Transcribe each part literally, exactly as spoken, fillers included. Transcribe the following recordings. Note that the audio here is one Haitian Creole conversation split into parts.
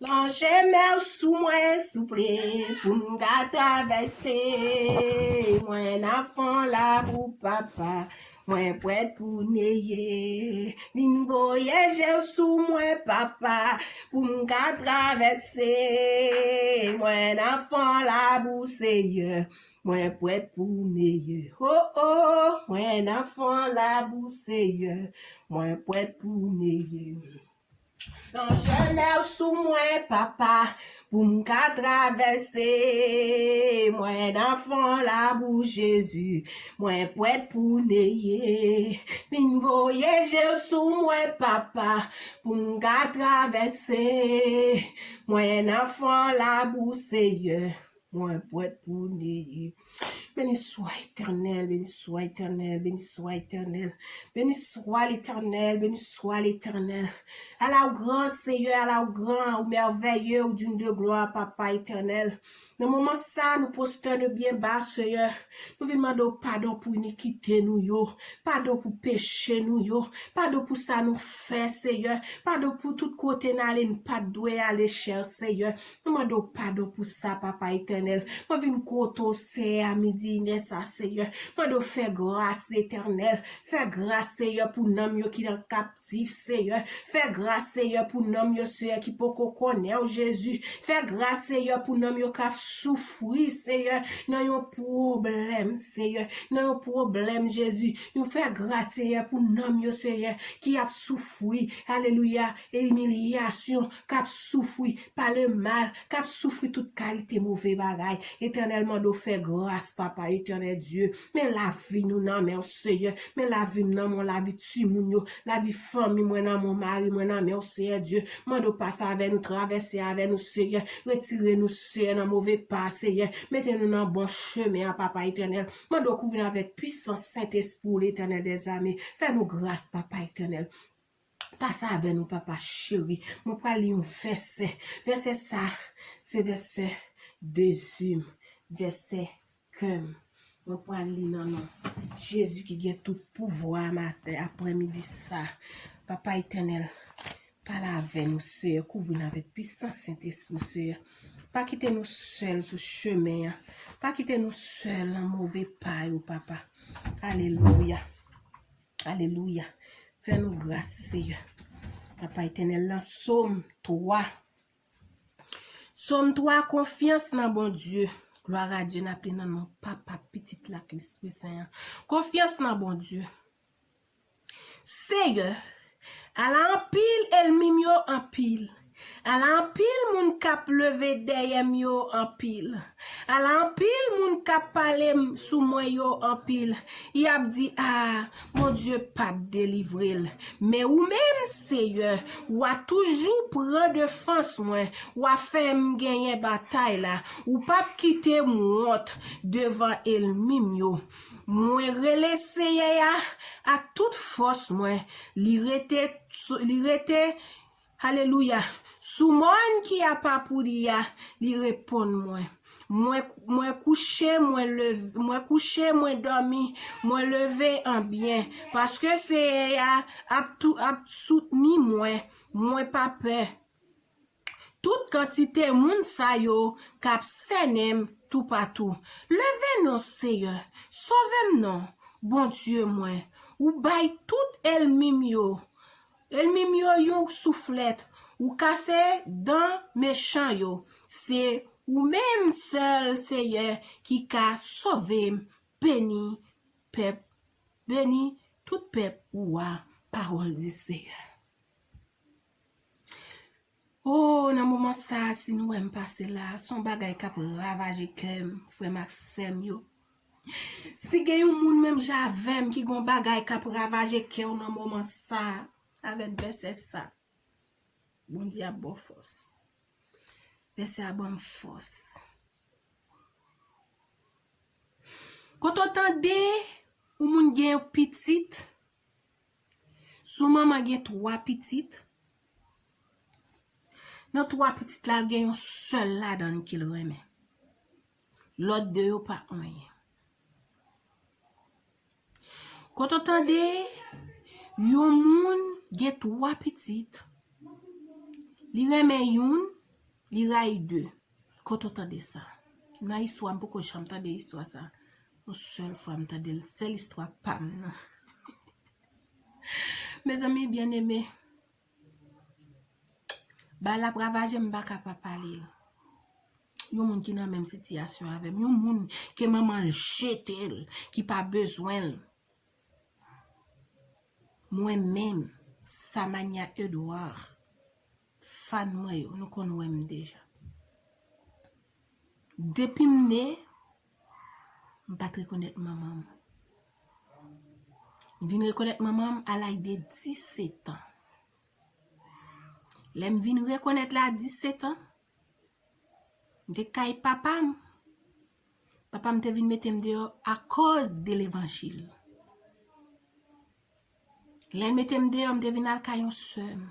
Lonje men w sou mwen, souple, pou m ka travèse. Mwen nan fon labou, papa, mwen prèt pou neye. Vin voye je w sou mwen, papa, pou m ka travèse. Mwen nan fon labou, Seyè, mwen prèt pou neye. Oh, oh, mwen nan fon labou, Seyè, mwen prèt pou neye. Lonje men w sou mwen, papa, pou m ka travèse. Mwen nan fon labou, Jezi, mwen prèt pou neye. Vin voye je w sou mwen, papa, pou m ka travèse. Mwen nan fon labou, Seyè, mwen prèt pou neye. Beni swa Etènèl, beni swa Etènèl, beni swa Etènèl, beni swa Letènèl, beni swa Letènèl. Ala w gran, Seyè, ala w gran, ou mèvèye, ou digne de glwa, Papa Etènèl. Nan moman sa, nou pwostène byen ba, Seyè. Nou vin mande w padon pou inikite nou yo, padon pou peche nou yo, padon pou sa nou fè, Seyè, padon pou tout kote n ale, n pa t dwe ale, chè Seyè. Nou mande w padon pou sa, Papa Etènèl. Mwen vin kote w, Seyè, a midi inè sa, Seyè. Mande w fè gras, Letènèl. Fè gras, Seyè, pou nanm yo ki nan kaptif, Seyè. Fè gras, Seyè, pou nanm yo, Seyè, ki poko konnen w, Jezi. Fè gras, Seyè, pou nanm yo k ap soufri, Seyè, nan yon pwoblèm, Seyè, nan yon pwoblèm, Jezi. Yo fè gras, Seyè, pou nanm yo, Seyè, ki ap soufri, alelouya, emilyasyon, k ap soufri pa lemal, k ap soufri tout kalite move bagay. Etènèl, mande w fè gras, Papa Etènèl Dye. Men lavi nou nan men w, Seyè. Men lavi m nan men w, lavi timoun yo, lavi fanmi mwen nan men w, mari mwen nan men w, Seyè Dye. Mande w pase avè nou, travèse avè nou, Seyè. Retire nou, Seyè, nan move pa, Seyè. Mete nou nan bon chemen an, Papa Etènèl. Mande w kouvri n avèk pwisans Sentespri w, Letènèl dèzame. Fè nou gras, Papa Etènèl. Pase avè nou, Papa cheri. Mwen pral li yon vèsè. Vèsè sa, se vèsè de zi m, vèsè kè m. Mwen pral li nan non Jezi ki gen tout pouvwa a maten, aprèmidi sa. Papa Etènèl, pale avè nou, Seyè. Kouvri n avèk pwisans Sentespri w, Seyè. Pa kite nou sèl sou chemen an. Pa kite nou sèl nan move pa yo, Papa. Alelouya. Alelouya. Fè nou gras, Seyè. Papa Etènèl, nan Sòm twa. Sòm twa, konfyans nan Bondye. Glwa a Dye, n ap li nan non Papa, Pitit la ak Lespri Sen an. Konfyans nan Bondye. Seyè, ala anpil ènmi m yo anpil. Ala anpil moun k ap leve dèyè m yo anpil. Ala anpil moun k ap pale m sou mwen yo anpil. Y ap di, a, Bondye p ap delivre l. Men ou menm, Seyè, w a toujou pran defans mwen. W a fè m genyen batay la. Ou p ap kite m wont devan ènmi m yo. Mwen rele Seyè a ak tout fòs mwen. Li rete, li rete, alelouya, sou mòn ki apa pou li a, li reponn mwen. Mwen, mwen kouche, mwen leve, mwen kouche, mwen dòmi, mwen leve an byen. Paske Seyè a ap tou, ap soutni mwen, mwen pa pè. Tout kantite moun sa yo k ap sènen m toupatou. Leve non, Seyè, sove m non, Bondye mwen. Ou bay tout ènmi m yo, ènmi m yo yon souflèt. Ou kase dan mechan yo. Se ou menm sèl, Seyè, ki ka sove m. Beni pèp, beni tout pèp ou a. Pawòl di Seyè. Oh, nan moman sa a, si nou wè m pase la, se yon bagay k ap ravaje kè m, frè m ak sè m yo. Si gen yon moun menm jan avè m ki gen yon bagay k ap ravaje kè w nan moman sa a, avèk vèsè sa, Bondye ap ba w fòs. Vèsè a ban m fòs. Kote w tande yon moun gen yon pitit, si w manman gen twa pitit, nan twa pitit la, l gen yon sèl ladan l ke l renmen. Lòt de yo pa anyen. Kote w tande yon moun gen twa pitit, li renmen youn, Li rayi de. Kote w tande sa? Nan istwa, m poko janm tande istwa sa. Yon sèl fwa m tande l, sèl istwa pa m nan. Mezanmi byeneme, bagay la ap ravaje m, m pa ka pa pale l. Yon moun ki nan menm sitiyasyon avè m, yon moun ke manman l jete l, ki pa bezwen l. Mwen menm, Samania Edouard, fan mwen yo, nou konn wè m deja. Depi m ne, m pa t rekonèt manman m. M vin rekonèt manman m a laj de disèt an. Lè m vin rekonèt la a disèt an, m te kay papa m. Papa m te vin mete m deyò akoz de levanjil. Lè l mete m deyò, m te vin al kay yon sè m.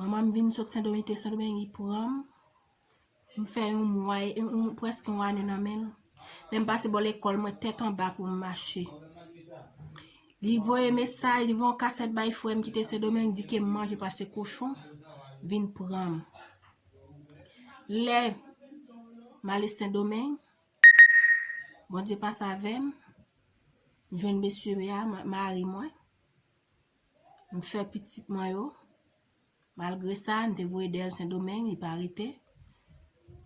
Manman m vin sot Sendomeng, te Sendomeng, li pran m. M fè yon mwa, e- yon- prèske yon ane nan men l. Lè m pase bò lekòl, mwen tèt anba pou m mache. Li voye mesaj, li voye yon kasèt bay frè m ki te Sendomeng, di ke m manje pase kochon, vin pran m. Lè m ale Sendomeng, Bondye pase avè m, m jwenn mesye a, ma- mari mwen. M fè pitit mwen yo. Malgre sa, m te voye Dèl Sendomeng, li pa rete.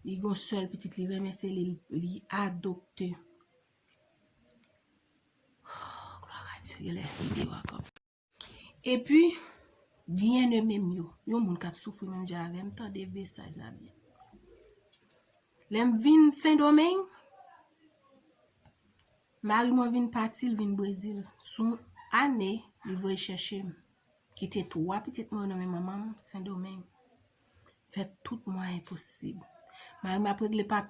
Li gon sèl pitit li renmen, se li, li adopte. Oh, gloire à Dieu, genlè videyo a kanpe. Epi, byeneme m yo, yon moun k ap soufri menm jan avè m, tande mesaj la byen. Lè m vin Sendomeng, mari mwen vin pati, l vin Brezil. Sou ane, li voye chèche m. Kite twa pitit mwen yo nan men manman m, Sendomeng. Fè tout mwayen posib. Mari m ap regle pa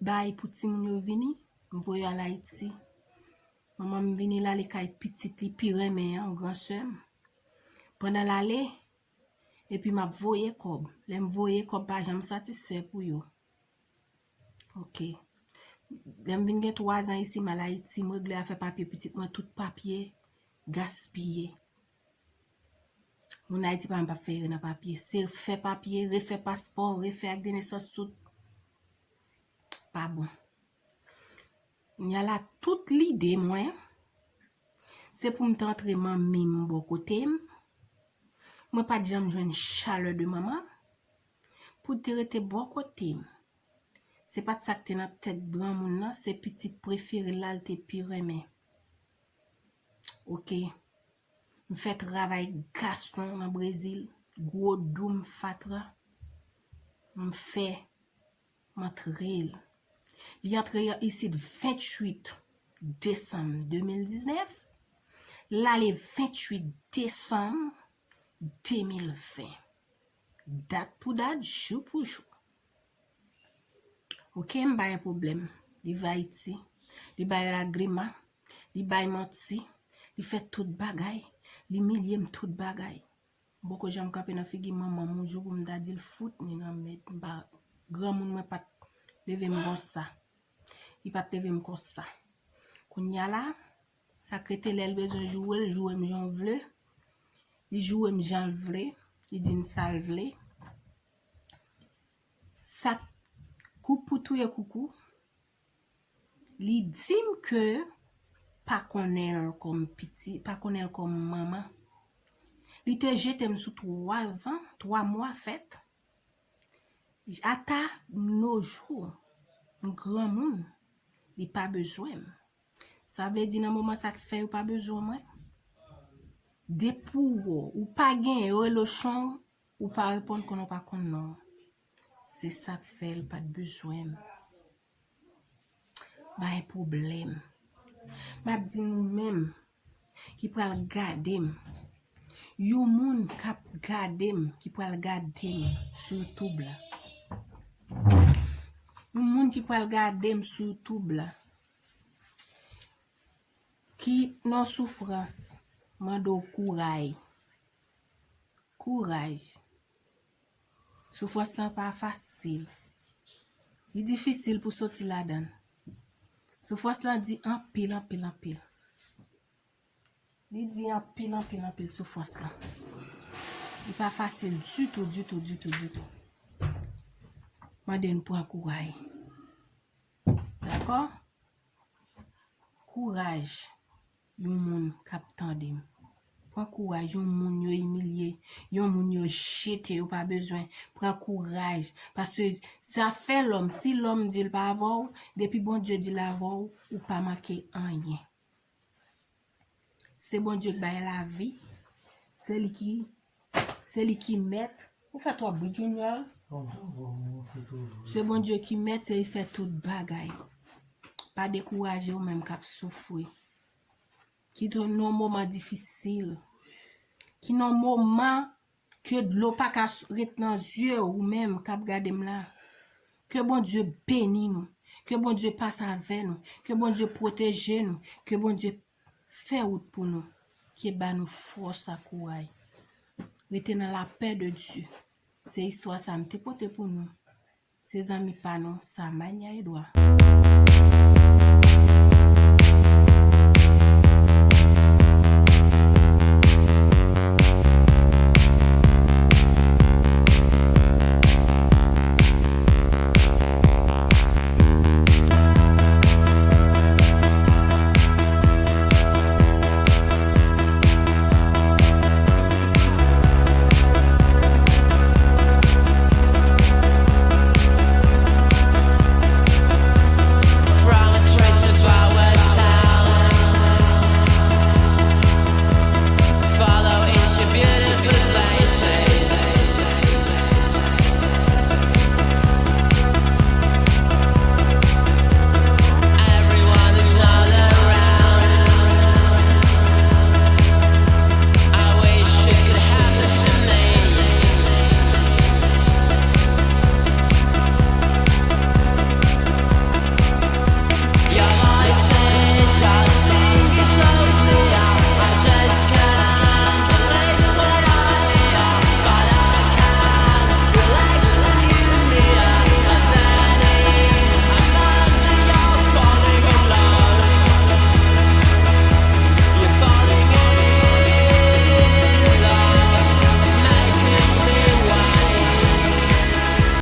bay pou timoun yo vini, m voye al Ayiti. Manman m vini l ale kay pitit li pi renmen an, yon gran sè m. Pandan l ale, epi m ap voye kòb. Lè m voye kòb, pa janm satisfè pou yo. Ok. Lè m vin gen twa zan isi, m al Ayiti, m regle afè papye pitit mwen, tout papye gaspiye. Moun Ayiti pa menm p ap fè erè nan papye. Se fè papye, refè paspò, refè ak de nesans, tout pa bon. Kounye a la, tout lide mwen, se pou m te antre manmi m bò kote m. Mwen pa t janm jwenn chalè de manman m pou l te rete bò kote m. Se pa t sa k te nan tèt granmoun nan, se pitit prefere l la l te pi renmen. Ok. M fè travay gason nan Brezil, gwo doum fatra. M fè, m antre l. Li antre isit venntuit desanm de mil diznèf, l ale venntuit desanm de mil ven. Dat pou dat, jou pou jou. Ok, m pa gen pwoblèm. Li va Ayiti, li bay lagriman, li bay manti, li fè tout bagay, li imilye m tout bagay. M poko janm kanpe nan figi manman m yon jou pou m ta di l fout ni nan mèd. M pa, granmoun mwen pa t leve m konsa. Li pa t leve m konsa. Kounye a la, sa k rete lè l bezwen joure, l joure m jan l vle. Li joure m jan l vle. Li di m sa l vle. Sa k kou pou touye koukou. Li di m ke pa konnen l kòm piti, pa konnen l kòm manman. Li te jete m sou twa zan, twa mwa fèt. Ata no jou, m granmoun, li pa bezwen m. Sa vle di nan moman sa k fè yo pa bezwen mwen? Depi w wè, ou pa genyen, yo rele w Chon, ou pa reponn, konnen w pa konn non. Se sa k fè l pa t bezwen m. Bay pwoblèm. M ap di nou menm ki pral gade m. Yon moun k ap gade m, ki pral gade m sou YouTube la. Yon moun ki pral gade m sou YouTube la. Ki nan soufrans, mande w kouraj. Kouraj. Soufrans lan pa fasil. Li difisil pou soti ladan l. Soufrans lan di anpil, anpil, anpil. Li di anpil, anpil, anpil soufrans lan. Li pa fasil ditou, ditou, ditou, ditou. Mande n pran kouraj. Dakò? Kouraj, yon moun k ap tande m. Pran kouraj, yon moun yo imilye, yon moun yo jete, yo pa bezwen. Pran kouraj. Paske zafè lòm, si lòm di l pa avè w, depi Bondye di l avè w, ou pa manke anyen. Se Bondye k bay lavi. Se li ki, se li ki mèt. Ou fè twòp bri, Junior. Se Bondye ki mèt, se li fè tout bagay. Pa dekouraje ou menm k ap soufri. Ki nan yon moman difisil. Ki nan yon moman ke dlo pa ka ret nan zye ou menm k ap gade m la. Ke Bondye beni nou. Ke Bondye pase avè nou. Ke Bondye pwoteje nou. Ke Bondye fè wout pou nou. Ke ba nou fòs ak kouraj. Rete nan lapè de Dye. Se istwa sa m te pote pou nou. Se zanmi pa nou, Samania Edouard.